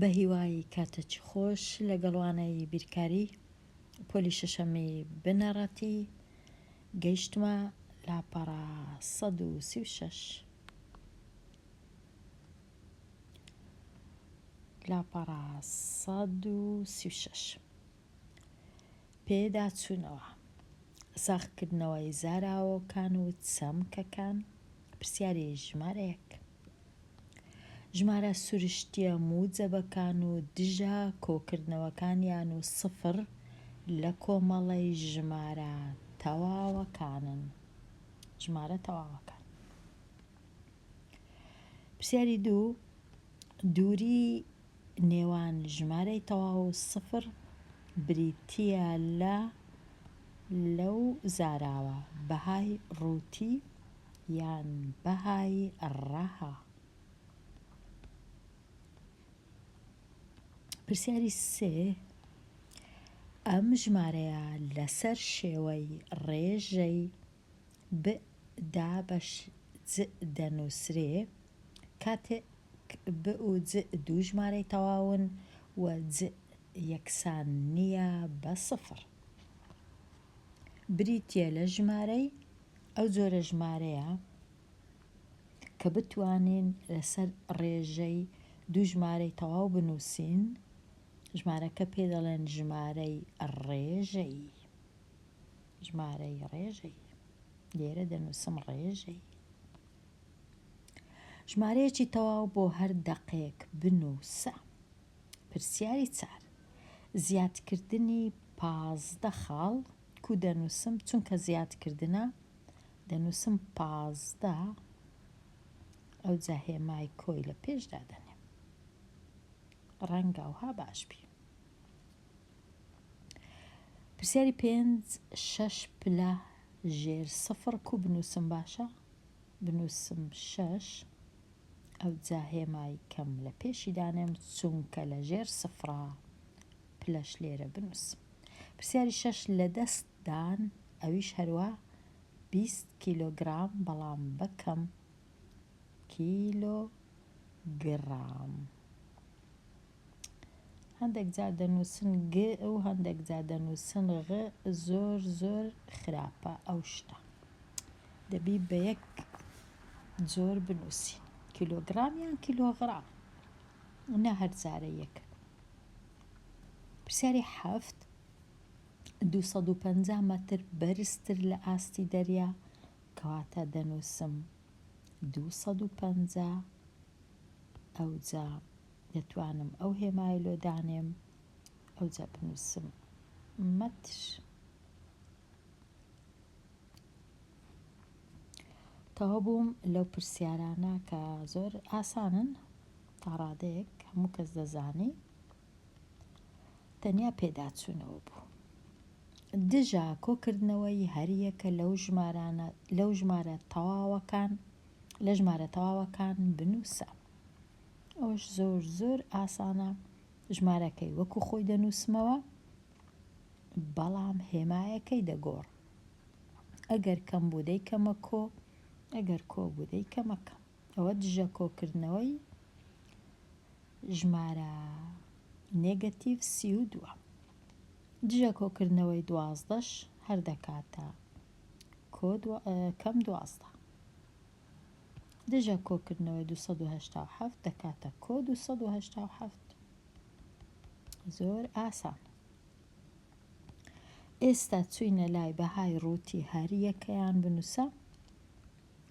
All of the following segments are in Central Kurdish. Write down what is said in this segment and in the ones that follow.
بەهیوای کاتەکی خۆش لەگەڵ وانەی بیرکاری پۆلی شەشەمی بنەڕەتی گەیشتمە لاپەڕە 136 لاپەڕە 136 پێداچوونەوە ساغکردنەوەی زاراوەکان و چەمکەکان پرسیاری ژمارە یەک ژمارە سروشتییە موجەبەکان و دژە کۆکردنەوەکانیان و سفر لە کۆمەڵەی ژمارە تەواوەکانن. ژمارە تەواوەکان. پرسیاری دوو، دووری نێوان ژمارەی تەواو و سفر بریتییە لە لەو زاراوە بەهای ڕووتی یان بەهای ڕەها؟ پرسیاری سێ، ئەم ژمارەیە لەسەر شێوەی ڕێژەی ب دابەش ج دەنووسرێ، کاتێک ب و ج دوو ژمارەی تەواون و ج یەکسان نییە بە سفر. بریتییە لە ژمارەی ئەو جۆرە ژمارەیە کە بتوانین لەسەر ڕێژەی دوو ژمارەی تەواو بنووسین، ژمارەکە پێ دەڵێن ژمارەی ڕێژەیی. ژمارەی ڕێژەیی. لێرە دەنووسم ڕێژەیی. ژمارەیەکی تەواو بۆ هەر دەقێک بنووسە. پرسیاری چار، زیادکردنی 15 خاڵ کو دەنووسم چونکە زیادکردنە دەنووسم 15 ئەوجا هێمای کۆی لە پێش دادەنێم ڕەنگە ئەوها باش بی. پرسیاری پێنج شەش پلە ژێر سفڕ کو بنووسم باشە؟ بنووسم شەش ئەوجا هێمای کەم لە پێشی دانێم چونکە لە ژێر سفڕە پلەش لێرە بنووسم. پرسیاری شەش لە دەست دان ئەویش هەروا 20 کیلۆگرام بەڵام بە کەم کیلۆگرام. هەندێک جار دەنووسن گ و هەندێک جار دەنووسن غ زۆر زۆر خراپە ئەو شتە دەبی بە یەک جۆر بنووسین کیلۆگرام یان کیلۆغرام نە هەر جارە یەک پرسیاری حەفت 250 مەتر بەرزتر لە ئاستی دەریا کەواتە دەنووسم 250 ئەوجا دەتوانم ئەو هێمایە لۆ دانێم ئەوجا بنووسم مەتر. تەواو بووم لەو پرسیارانە کە زۆر ئاسانن تا ڕادەیەک هەموو کەس دەزانی تەنیا پێداچوونەوە بوو. دژە کۆکردنەوەی هەریەکە لەو ژمارانە لەو ژمارە تەواوەکان لە ژمارە تەواوەکان بنووسە. ئەوەش زۆر زۆر ئاسانە ژمارەکەی وەکو خۆی دەنووسمەوە بەڵام هێمایەکەی دەگۆڕم ئەگەر کەم بوو دەیکەمە کۆ ئەگەر کۆ بوو دەیکەمە کەم ئەوە دژە کۆکردنەوەی ژمارە negative 32 دژە کۆکردنەوەی دوازدەش هەر دەکاتە کۆ کەم دوازدە دژە کۆکردنەوەی 287 دەکاتە کۆ 287 زۆر ئاسان ئێستا چوینە لای بەهای ڕووتی هەر یەکەیان بنووسە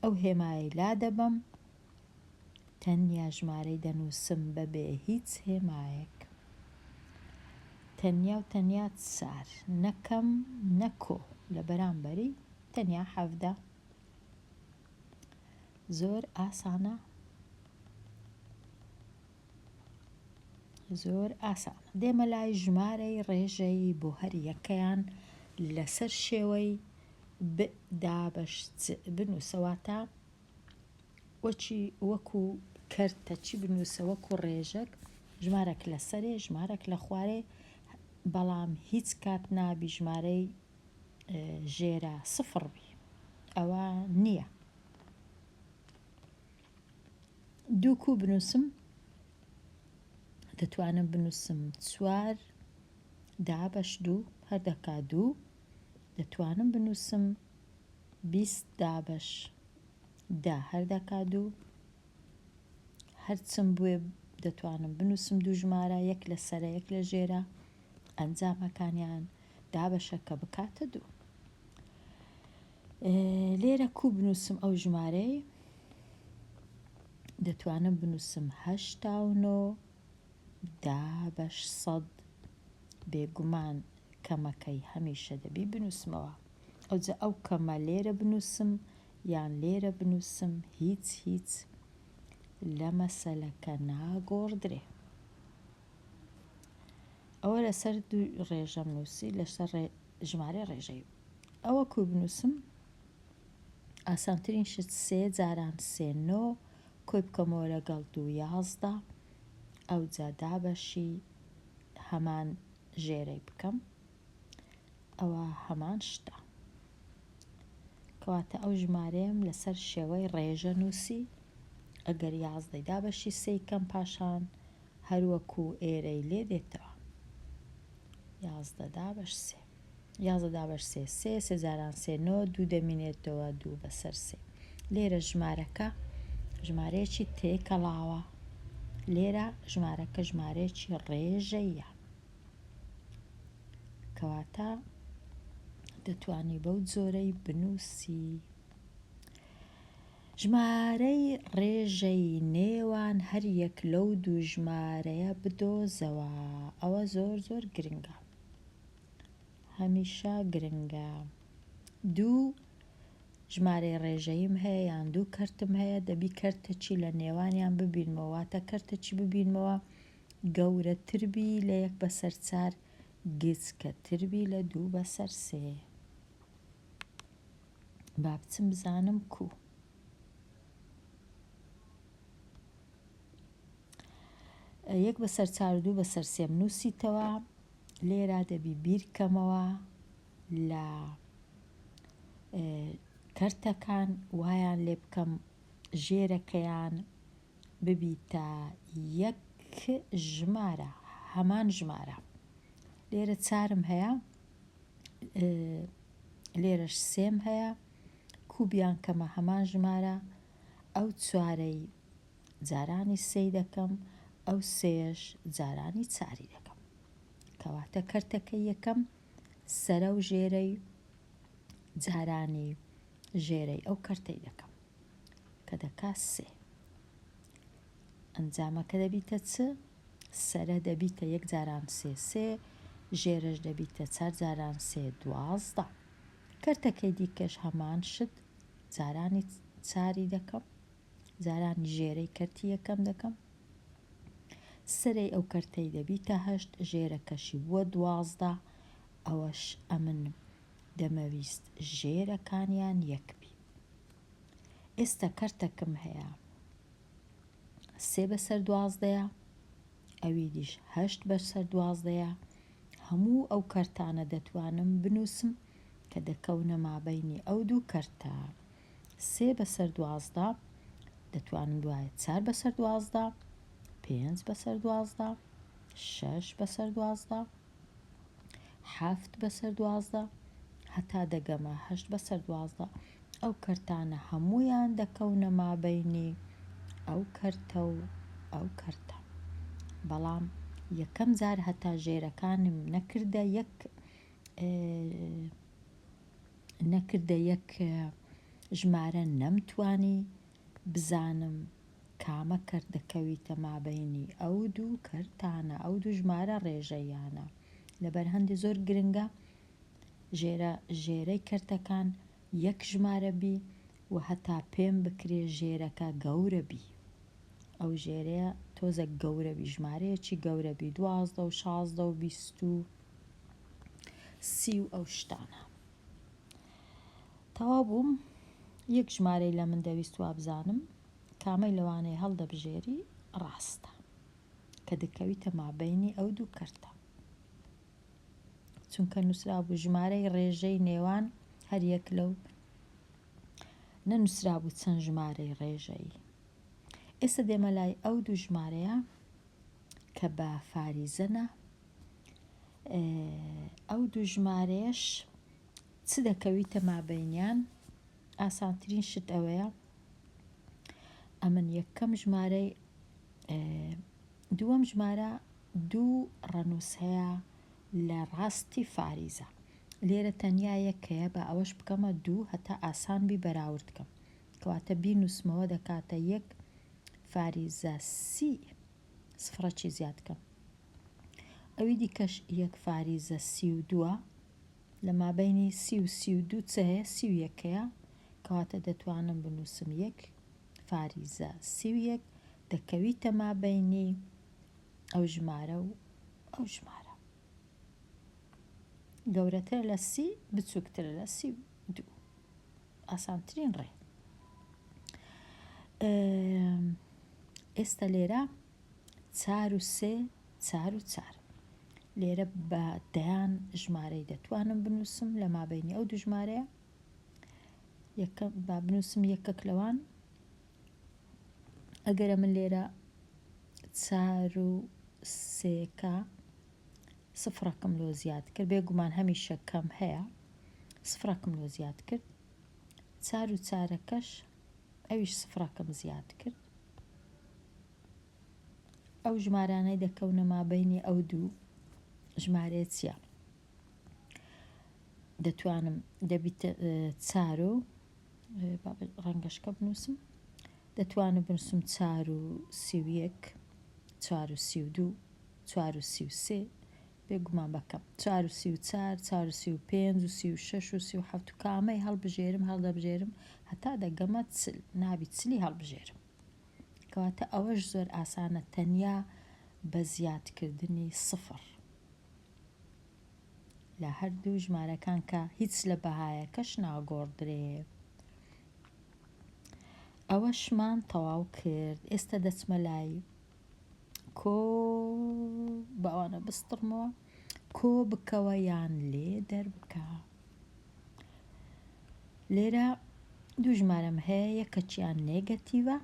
ئەو هێمایەی لا دەبەم تەنیا ژمارەی دەنووسم بەبێ هیچ هێمایەک تەنیا و تەنیا چار نە کەم نە کۆ لە بەرامبەری تەنیا 17 زۆر ئاسانە زۆر ئاسانە دێمە لای ژمارەی ڕێژەیی بۆ هەر یەکەیان لەسەر شێوەی ب دابەش چ بنووسە واتە وەچی وەکو کەرتە چی بنووسە وەکو ڕێژەک ژمارەک لەسەرێ ژمارەک لە خوارێ بەڵام هیچ کات نابی ژمارەی ژێرە سفڕ بی ئەوە نییە دوو کو بنووسم؟ دەتوانم بنووسم چوار دابەش دوو هەر دەکا دوو. دەتوانم بنووسم 20 دابەش دە هەر دەکا دوو. هەرچم بوێ دەتوانم بنووسم دوو ژمارە یەک لە سەرە یەک لە ژێرە ئەنجامەکانیان دابەشەکە بکاتە دوو. لێرە کو بنووسم ئەو ژمارەی دەتوانم بنووسم 89 دابەش سەد بێگومان کەمەکەی هەمیشە دەبی بنووسمەوە ئەوجا ئەو کەمە لێرە بنووسم یان لێرە بنووسم هیچ هیچ لە مەسەلەکە ناگۆڕدرێ. ئەوە لەسەر دوو ڕێژەم نووسی لەسەر ژمارەی ڕێژەی ئەوە کوی بنووسم ئاسانترین شت سێ جاران سێ نۆ کۆی بکەمەوە لەگەڵ دوو 11 ئەوجا دابەشی هەمان ژێرەی بکەم ئەوە هەمان شتە. کەواتە ئەو ژمارەیەم لەسەر شێوەی ڕێژە نووسی، ئەگەر یازدەی دابەشی سێی کەم پاشان هەر وەکو ئێرەی لێ دێتەوە. 11 دابەش سێ. 11 دابەش سێ سێ، سێ جاران سێ نۆ، دوو دەمینێتەوە دوو بەسەر سێ. لێرە ژمارەکە ژمارەیەکی تێکەڵاوە، لێرە ژمارەکە ژمارەیەکی ڕێژەیە. کەواتە دەتوانی بەو جۆرەی بنووسی. ژمارەی ڕێژەی نێوان هەر یەک لەو دوو ژمارەیە بدۆزەوە. ئەوە زۆر زۆر گرنگە. هەمیشە گرنگە. دوو ژمارەی ڕێژەییم هەیە یان دوو کەرتم هەیە دەبی کەرتەکی لە نێوانیان ببینمەوە واتە کەرتەکی ببینمەوە گەورەتر بی لە یەک بەسەر چار گچکەتر بی لە دوو بەسەر سێ. با بچم بزانم کوو. یەک بەسەر چار و دوو بەسەر سێم نووسیتەوە لێرە دەبی بیرکەمەوە لە کەرتەکان وایان لێ بکەم ژێرەکەیان ببیتە یەک ژمارە هەمان ژمارە لێرە چارم هەیە لێرەش سێم هەیە کوبیان کەمە هەمان ژمارە ئەو چوارەی جارانی سێی دەکەم ئەو سێش جارانی چاری دەکەم کەواتە کەرتەکە یەکەم سەرە و ژێرەی جارانی ژێرەی ئەو کەرتەی دەکەم کە دەکا سێ. ئەنجامەکە دەبیتە چ؟ سەرە دەبیتە یەک جاران سێ سێ، ژێرەش دەبیتە چار جاران سێ 12. کەرتەکەی دیکەش هەمان شت جارانی چاری دەکەم، جارانی ژێرەی کەرتی یەکەم دەکەم. سەرەی ئەو کەرتەی دەبیتە هەشت، ژێرەکەشی بووە 12. ئەوەش ئەمن دەمەویست ژێرەکانیان یەک بی. ئێستا کەرتەکم هەیە سێ بەسەر دوازدەیە ئەوی دیش هەشت بەسەر دوازدەیە هەموو ئەو کەرتانە دەتوانم بنووسم کە دەکەونە مابەینی ئەو دوو کەرتە سێ بەسەر دوازدە دەتوانم دوایە چار بەسەر دوازدە پێنج بەسەر دوازدە شەش بەسەر دوازدە حەفت بەسەر 12 هەتا دەگەمە هەشت بەسەر 12 ئەو کەرتانە هەموویان دەکەونە مابەینی ئەو کەرتە و ئەو کەرتە. بەڵام یەکەم جار هەتا ژێرەکانم نەکردە یەک نەکردە یەک ژمارە نەمتوانی بزانم کامە کەرت دەکەویتە مابەینی ئەو دوو کەرتانە ئەو دوو ژمارە ڕێژەییانە. لەبەر هەندێ زۆر گرنگە ژێرە ژێرەی کەرتەکان یەک ژمارە بی و هەتا پێم بکرێ ژێرەکە گەورە بی ئەو ژێرەیە تۆزەک گەورە بی ژمارەیەکی گەورە بی 12 و 16 و 20 و سی و ئەو شتانە تەواو بووم یەک ژمارەی لە من دەویست وابزانم کامەی لەوانەیە هەڵدەبژێری ڕاستە کە دەکەویتە مابەینی ئەو دوو کەرتە چونکە نووسرابوو ژمارەی ڕێژەی نێوان هەر یەک لەو نەنووسرابوو چەند ژمارەی ڕێژەیی. ئێستا دێمە لای ئەو دوو ژمارەیە. کە بە فاریزەنە ئەو دوو ژمارەیەش چ دەکەویتە مابەینیان ئاسانترین شت ئەوەیە ئەمن یەکەم ژمارەی دووەم ژمارە دوو ڕەنووس هەیە لە ڕاستی فاریزە لێرە تەنیا یەک هەیە با ئەوەش بکەمە دوو هەتا ئاسان بی بەراورد کەم کەواتە بینوسمەوە دەکاتە یەک فاریزە سی سفرەکی زیاد کەم ئەوی دیکەش یەک فاریزە 32ە لە مابەینی سی و 32 چ هەیە 31 هەیە کەواتە دەتوانم بنووسم یەک فاریزە 31 دەکەویتە مابەینی ئەو ژمارە و ئەو ژمارە گەورەترە لە سی بچووکترە لە 32 ئاسانترین ڕێ ئێستا لێرە چار و سێ چار و چار لێرە بە دەیان ژمارەی دەتوانم بنووسم لە مابینی ئەو دوو ژمارەیە یەکەم با بنووسم یەکەک لەوان ئەگەرە من لێرە چار و سێکە سفرەکم لۆ زیاد کرد بێگومان هەمیشە کەم هەیە سفرەکم لۆ زیاد کرد چار و چارەکەش ئەویش سفرەکەم زیاد کرد ئەو ژمارانەی دەکەونە مابینی ئەو دوو ژمارەیە چییە؟ دەتوانم دەبیتە چار و ڕەنگەشکە بنووسم دەتوانم بنووسم چار و 31 چار و 32 چوار و 33 بێگومان بەکەم چوار و 34 چوار و 35 و 36 و 37 و کامەی هەڵبژێرم هەڵدەبژێرم هەتا دەگەمە چل نابی چلی هەڵبژێرم کەواتە ئەوەش زۆر ئاسانە تەنیا بە زیادکردنی سفر لە هەردوو ژمارەکان کە هیچ لە بەهایەکەش ناگۆڕدرێ. ئەوەشمان تەواو کرد ئێستا دەچمە لای کۆ باوانە بستڕمەوە کۆ بکەوە یان لێ دەربکە لێرە دوو ژمارەم هەیە یەکەکیان نێگەتیڤە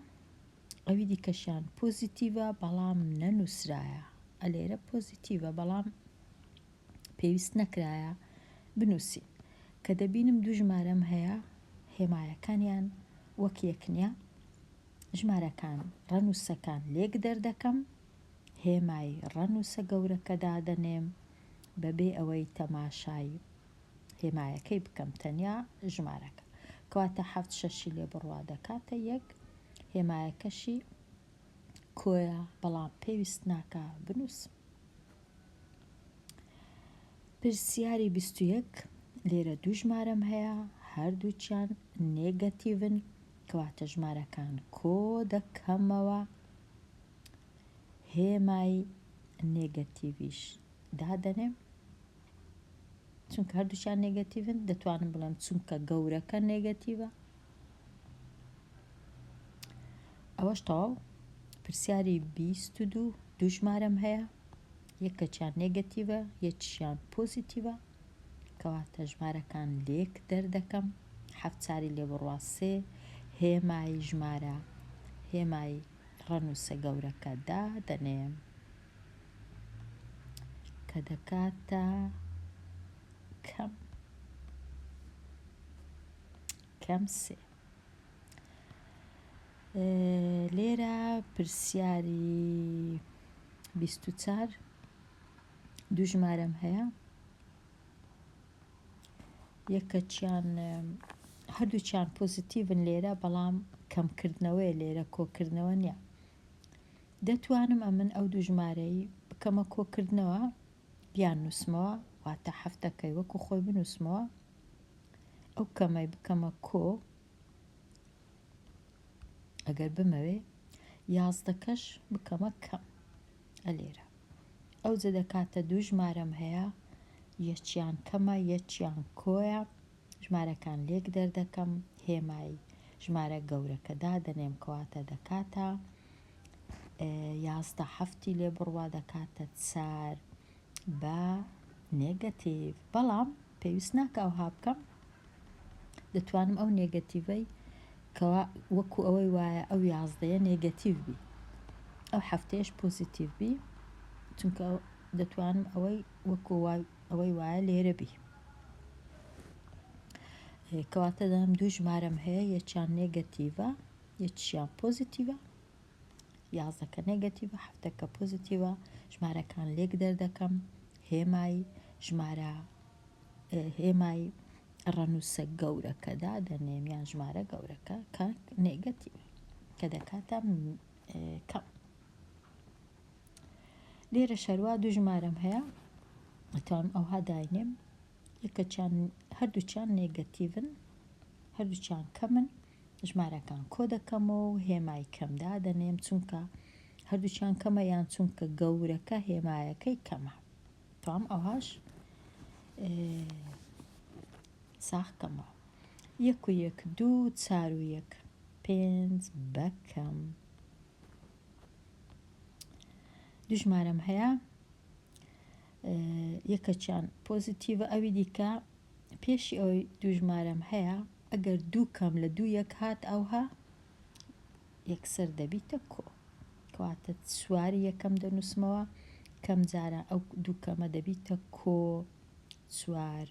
ئەوی دیکەشیان پۆزیتیڤە بەڵام نەنووسرایە ئەلێرە پۆزیتیڤە بەڵام پێویست نەکرایە بنووسین کە دەبینم دوو ژمارەم هەیە هێمایەکانیان وەک یەک نییە ژمارەکان ڕەنووسەکان لێک دەردەکەم هێمای ڕەنووسە گەورەکە دادەنێم بەبێ ئەوەی تەماشای هێمایەکەی بکەم تەنیا ژمارەکە کەواتە حەفت شەشی لێ بڕوا دەکاتە یەک هێمایەکەشی کۆیە بەڵام پێویست ناکا بنووسم. پرسیاری 21 لێرە دوو ژمارەم هەیە هەردووکیان نێگەتیڤن کەواتە ژمارەکان کۆ دەکەمەوە هێمای نێگەتیڤیش دادەنێم چونکە هەردووکیان نێگەتیڤن دەتوانم بڵێم چونکە گەورەکە نێگەتیڤە ئەوەش تەواو پرسیاری 22 دوو ژمارەم هەیە یەکەکیان نێگەتیڤە یەکیشیان پۆزیتیڤە کەواتە ژمارەکان لێک دەردەکەم حەفت چاری لێ بڕوا سێ هێمای ژمارە هێمای ڕەنووسە گەورەکە دادەنێم کە دەکاتە کەم کەم سێ لێرە پرسیاری 24 دوو ژمارەم هەیە یەکەکیان هەردووکیان پۆزیتیڤن لێرە بەڵام کەمکردنەوەیە لێرە کۆکردنەوە نییە دەتوانم ئەمن ئەو دوو ژمارەی بکەمە کۆکردنەوە بیان نووسمەوە واتە هەفتەکەی وەکو خۆی بنووسمەوە ئەو کەمەی بکەمە کۆ ئەگەر بمەوێ یازدەکەش بکەمە کەم ئەلێرە ئەوجە دەکاتە دوو ژمارەم هەیە یەکیان کەمە یەکیان کۆیە ژمارەکان لێک دەردەکەم هێمای ژمارە گەورەکە دادەنێم کەواتە دەکاتە 11 هەفتی لێ بڕوا دەکاتە چار بە نێگەتیڤ بەڵام پێویست ناکە ئەوها بکەم دەتوانم ئەو نێگەتیڤەی کەوا وەکو ئەوەی وایە ئەو یازدەیە نێگەتیڤ بی ئەو هەفتەیەش پۆزیتیڤ بی. چونکە دەتوانم ئەوەی وەکو ئەوەی وایە لێرە بی. کەواتە دەم دوو ژمارەم هەیە یەکیان نێگەتیڤە یەکیان پۆزیتیڤە یازدەکە نێگەتیڤە حەفتەکە پۆزیتیڤە ژمارەکان لێک دەردەکەم هێمای ژمارە هێمای ڕەنووسە گەورەکە دادەنێم یان ژمارە گەورەکە کە نێگەتیڤ کە دەکاتە کەم لێرە شەروا دوو ژمارەم هەیە ئەتوانم ئەوها داینێم یەکەچیان هەردووچیان نێگەتیڤن هەردووچیان کەمن ژمارەکان کۆ دەکەمەوە و هێمای کەم دادەنێم چونکە هەردووچیان کەمە یان چونکە گەورەکە هێمایەکەی کەمە توام ئەوهاش ساخ کەمەوە یەک و یەک دوو چار و یەک پێنج بەکەم دوو ژمارەم هەیە یەکەکیان پۆزیتیڤە ئەوی دیکە پێشی ئەوەی دوو ژمارەم هەیە ئەگەر دوو کەم لە دوو یەک هات ئەوها یەکسەر دەبیتە کۆ کەواتە چواری یەکەم دەنووسمەوە کەم جارە ئەو دوو کەمە دەبیتە کۆ چوار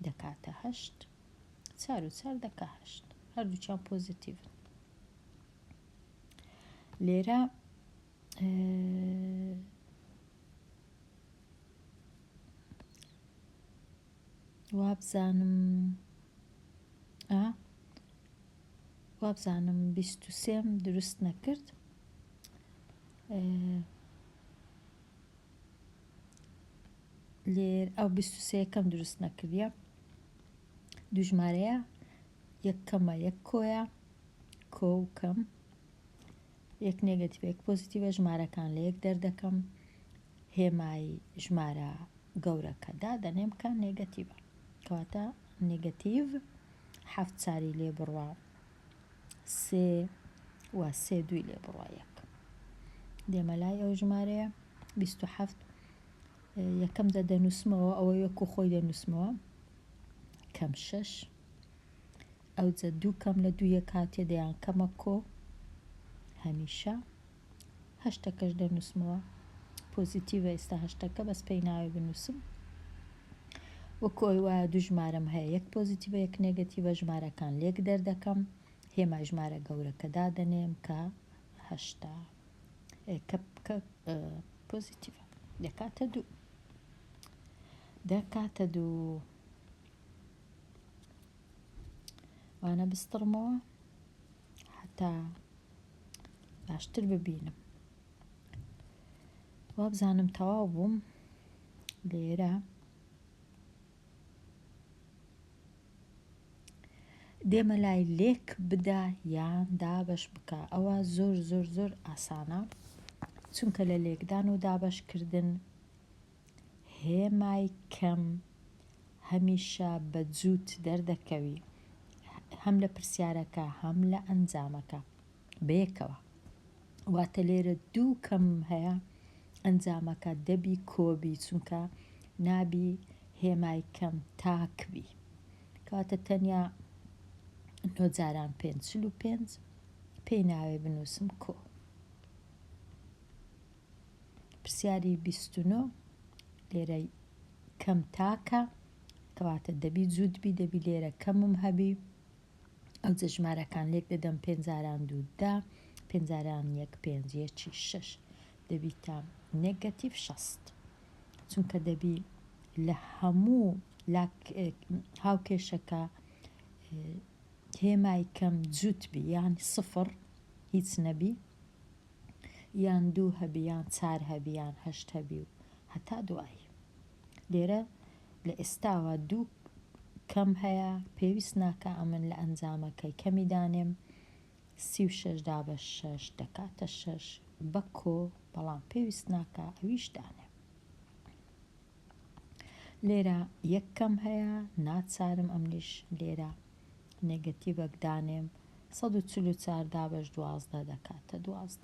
دەکاتە هەشت چار و چار دەکا هەشت هەردووکیان پۆزیتیڤن لێرە وابزانم وابزانم 23م دروست نەکرد لێر ئەو 23 کەم دروست نەکردە دوو ژمارەیە یەک کەمە یەک کۆیە کۆ و کەم یەک نێگەتیڤە یەک پۆزیتیڤە ژمارەکان لە یەک دەردەکەم هێمای ژمارە گەورەکە دادەنێم کە نێگەتیڤە کەواتە نێگەتیڤ حەفت چاری لێ بڕوا سێ و سێ دووی لێ بڕوا یەک دێمە لای ئەو ژمارەیە 27 یەکەم دە دەنووسمەوە ئەوەی وەکو خۆی دەنووسمەوە کەم شەش ئەوجە دوو کەم لە دوو یەک هاتیە دەیان کەمە کۆ هەمیشە هەشتەکەش دەنووسمەوە پۆزیتیڤە ئێستا هەشتەکە بەس پێی ناوێ بنووسم وەکو ئەوی وایە دوو ژمارەم هەیە یەک پۆزیتیڤە یەک نێگەتیڤە ژمارەکان لێک دەردەکەم هێمای ژمارە گەورەکە دادەنێم کە هەشتا کە کە پۆزیتیڤە دەکاتە دوو دەکاتە دوو وانە بستڕمەوە هەتا باشتر ببینم وابزانم تەواو بووم لێرە دێمە لای لێک بدە یان دابەش بکە ئەوە زۆر زۆر زۆر ئاسانە چونکە لە لێکدان و دابەشکردن هێمای کەم هەمیشە بە جووت دەردەکەوی هەم لە پرسیارەکە هەم لە ئەنجامەکە بەیەکەوە واتە لێرە دوو کەم هەیە ئەنجامەکە دەبی کۆبی چونکە نابی هێمای کەم تاک بی کەواتە تەنیا نۆ جاران پێنج 45 پێی ناوێ بنووسم کۆ پرسیاری 29 لێرە کەم تاکە کەواتە دەبی جووت بی دەبی لێرە کەمم هەبی ئەوجە ژمارەکان لێک دەدەم پێنج جاران دوو دە پێنج جاران یەک پێنج یەکی شەش دەبیتە نێگەتیڤ شەست چونکە دەبی لە هەموو هاوکێشەکە هێمای کەم جووت بی یان سفر هیچ نەبی یان دوو هەبی یان چار هەبی یان هەشت هەبی و هەتا دوایی لێرە لە ئێستاوە دوو کەم هەیە پێویست ناکا ئەمن لە ئەنجامەکەی کەمی دانێم 36 دابەش شەش دەکاتە شەش بە کۆ بەڵام پێویست ناکا ئەویش دانێم لێرە یەک کەم هەیە ناچارم ئەمنیش لێرە نێگەتیڤەک دانێم 144 دابەش 12 دەکاتە 12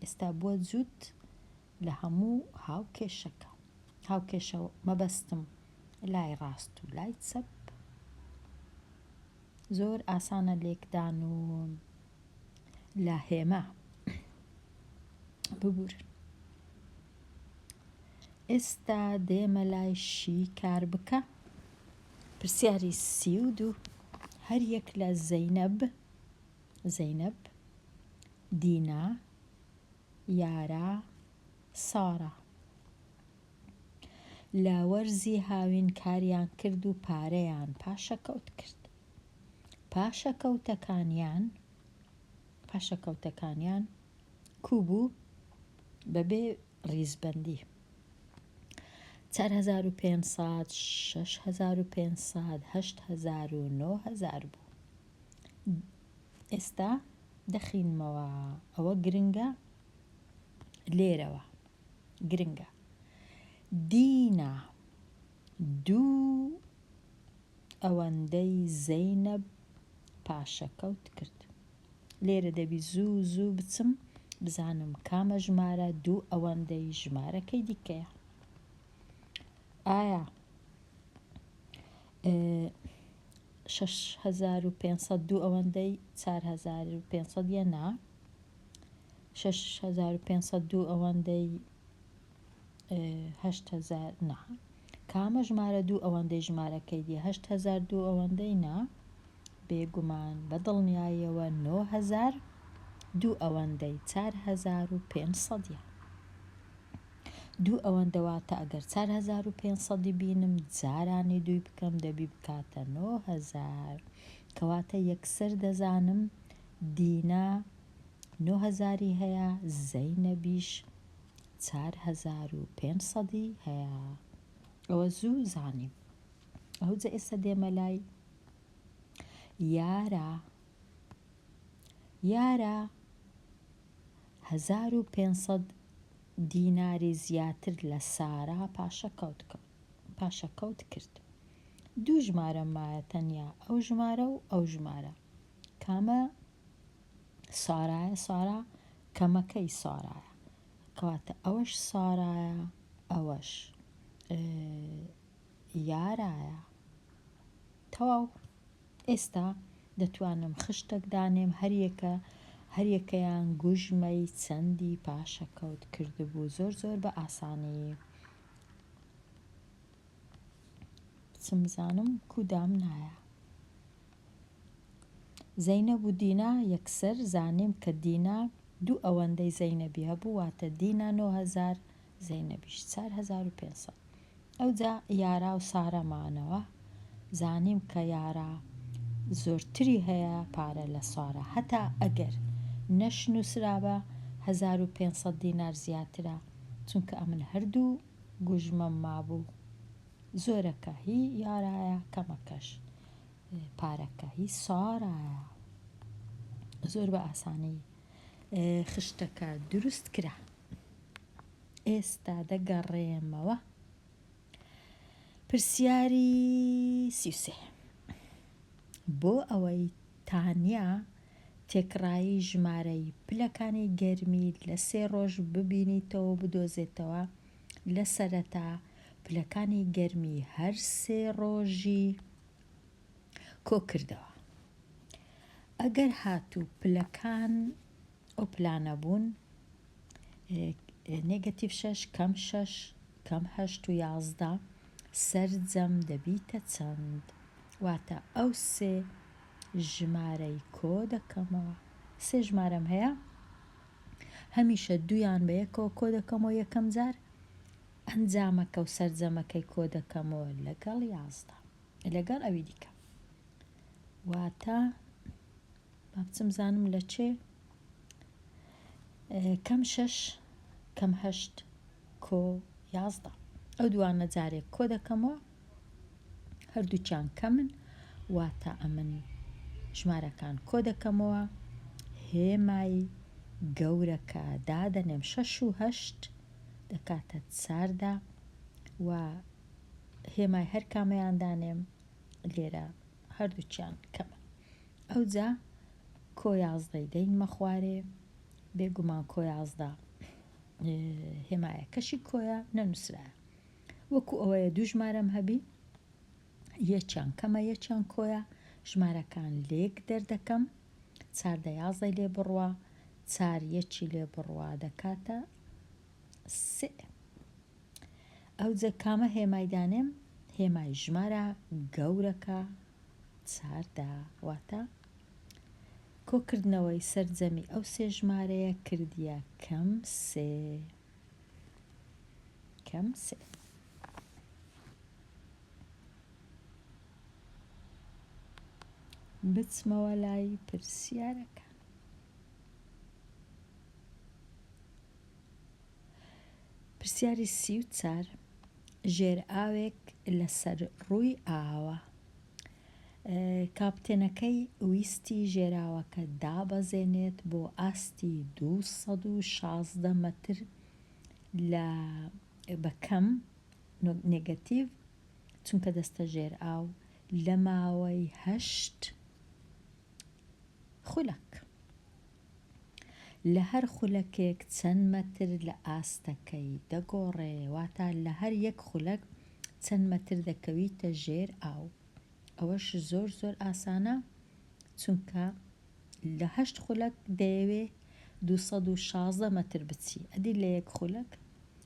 ئێستا بووە جووت لە هەموو هاوکێشەکە هاوکێشە مەبەستم لای ڕاست و لای چەپ زۆر ئاسانە لێکدان و لە هێما ببورن. ئێستا دێمە لای شیکار بکە. پرسیاری 32 هەر یەک لە زەینەب، زەینەب، دینا، یارا، سارا. لە وەرزی هاوین کاریان کرد و پارەیان پاشەکەوت کرد. پاشەکەوتەکانیان پاشەکەوتەکانیان کوو بوو؟ بەبێ ڕیزبەندی. 4500، 6500، 8000 و 9000 بوو. ئێستا دەخینمەوە ئەوە گرنگە لێرەوە گرنگە دینا دوو ئەوەندەی زەینەب پاشەکەوت کرد لێرە دەبی زوو زوو بچم بزانم کامە ژمارە دوو ئەوەندەی ژمارەکەی دیکەیە ئایا 6500 دوو ئەوەندەی 4500 یە نا 6500 دوو ئەوەندەی 8000 نا کامە ژمارە دوو ئەوەندەی ژمارەکەی دی 8000 دوو ئەوەندەی نا بێگومان بە دڵنیاییەوە 9000 دوو ئەوەندەی 4500 یە دوو ئەوەندە واتە ئەگەر 4500 ی بینم جارانی دووی بکەم دەبی بکاتە 9000 کەواتە یەکسەر دەزانم دینا نۆ هەزاری هەیە زەینەبیش چار هەزار و پێنج سەدی هەیە ئەوە زوو زانیم ئەوجە ئێستا دێمە لای یارا یارا 1500 دیناری زیاتر لە سارا پاشەکەوت کرد دوو ژمارەم مایە تەنیا ئەو ژمارە و ئەو ژمارە کامە سارایە سارا کەمەکەی سارایە کەواتە ئەوەش سارایە ئەوەش یارایە تەواو ئێستا دەتوانم خشتەک دانێم هەریەکە هەریەکەیان گوژمەی چەندی پاشەکەوت کردبوو زۆر زۆر بە ئاسانی بچم بزانم کو دامنایە. زەینەب و دینا یەکسەر زانیم کە دینا دوو ئەوەندەی زەینەبی هەبوو واتە دینا 9000 زەینەبیش 4500 ئەوجا یارا و سارا مانەوە زانیم کە یارا زۆرتری هەیە پارە لە سارا هەتا ئەگەر نەش نووسرابا 1500 دینار زیاترە چونکە ئەمن هەردوو گوژمەم مابوو زۆرەکە هی یارایە کەمەکەش پارەکە هی سارایە زۆر بە ئاسانی خشتەکە دروست کرا ئێستا دەگەڕێمەوە پرسیاری 33 بۆ ئەوەی تانیا تێکڕایی ژمارەی پلەکانی گەرمی لە سێ ڕۆژ ببینیتەوە بدۆزێتەوە لە سەرەتا پلەکانی گەرمی هەر سێ ڕۆژی کۆکردەوە. ئەگەر هاتوو پلەکان ئەو پلانە بوون، نێگەتیڤ شەش کەم شەش کەم هەشت و 11 سەرجەم دەبیتە چەند؟ واتە ئەو سێ ژمارەی کۆ دەکەمەوە. سێ ژمارەم هەیە هەمیشە دوویان بە یەکەوە کۆ دەکەمەوە یەکەم جار ئەنجامەکە و سەرجەمەکەی کۆ دەکەمەوە لەگەڵ 11 لەگەڵ ئەوی دیکە واتە با بچم زانم لە چێ کەم شەش کەم هەشت کۆ 11 ئەو دوانە جارێک کۆ دەکەمەوە هەردووکیان کەمن واتە ئەمن ژمارەکان کۆ دەکەمەوە هێمای گەورەکە دادەنێم شەش و هەشت دەکاتە چاردە و هێمای هەر کامەیان دانێم لێرە هەردووکیان کەمە ئەوجا کۆ یازدەی دەینمە خوارێ بێگومان کۆ یازدە هێمایەکەشی کۆیە نەنووسرایە وەکو ئەوەیە دوو ژمارەم هەبی یەکیان کەمە یەکیان کۆیە ژمارەکان لێک دەردەکەم چاردە یازدەی لێ بڕوا چار یەکی لێ بڕوا دەکاتە سێ. ئەوجە کامە هێمای دانێم؟ هێمای ژمارە گەورەکە 14 واتە کۆکردنەوەی سەرجەمی ئەو سێ ژمارەیە کردیە کەم سێ کەم سێ. بچمەوە لای پرسیارەکان. پرسیاری 34 ژێرئاوێک لەسەر ڕووی ئاوە. کاپتێنەکەی ویستی ژێراوەکە دابەزێنێت بۆ ئاستی 216 مەتر لە بە کەم نێگەتیڤ چونکە دەستە ژێر ئاو لە ماوەی هەشت خولەک. لە هەر خولەکێک چەند مەتر لە ئاستەکەی دەگۆڕێ واتا لە هەر یەک خولەک چەند مەتر دەکەویتە ژێر ئاو ئەوەش زۆر زۆر ئاسانە چونکە لە هەشت خولەک دەیەوێ 216 مەتر بچی ئەدی لە یەک خولەک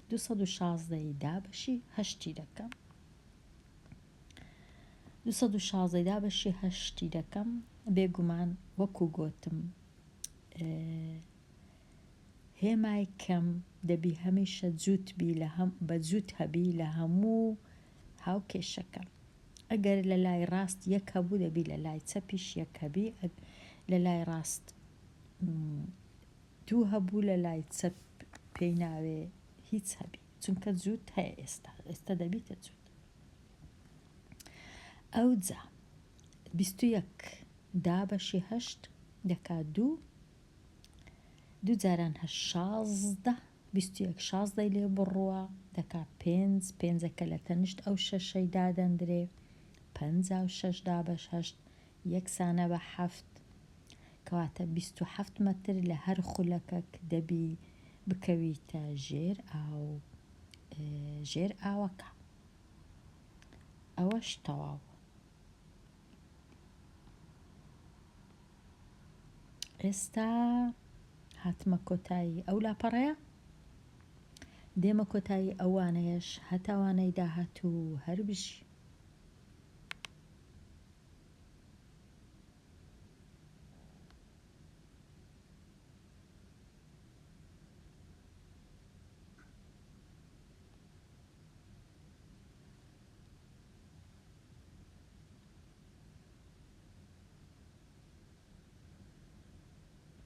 216 ی دابەشی هەشتی دەکەم 216 ی دابەشی هەشتی دەکەم بێگومان وەکو گۆتم هێمای کەم دەبی هەمیشە جووت بی لە هەم بە جووت هەبی لە هەموو هاوکێشەکە ئەگەر لە لای ڕاست یەک هەبوو دەبی لە لای چەپیش یەک هەبی لە لای ڕاست دوو هەبوو لە لای چەپ پێی ناوێ هیچ هەبی چونکە جووت هەیە ئێستا ئێستا دەبیتە جووت ئەوجا 21 دابەشی هەشت دەکا دوو دوو جاران هەشت 16 21 شازدەی لێ بڕووە دەکا پێنج پێنجەکە لە تەنیشت ئەو شەشەی دادەندرێ 56 دابەش هەشت یەکسانە بە حەفت کەواتە 27 مەتر لە هەر خولەکەک دەبی بکەویتە ژێر ئاو ژێر ئاوەکە ئەوەش تەواو. ئێستا هاتمە کۆتایی ئەو لاپەڕەیە دێمە کۆتایی ئەو وانەیەش هەتا وانەی داهاتوو هەر بژی.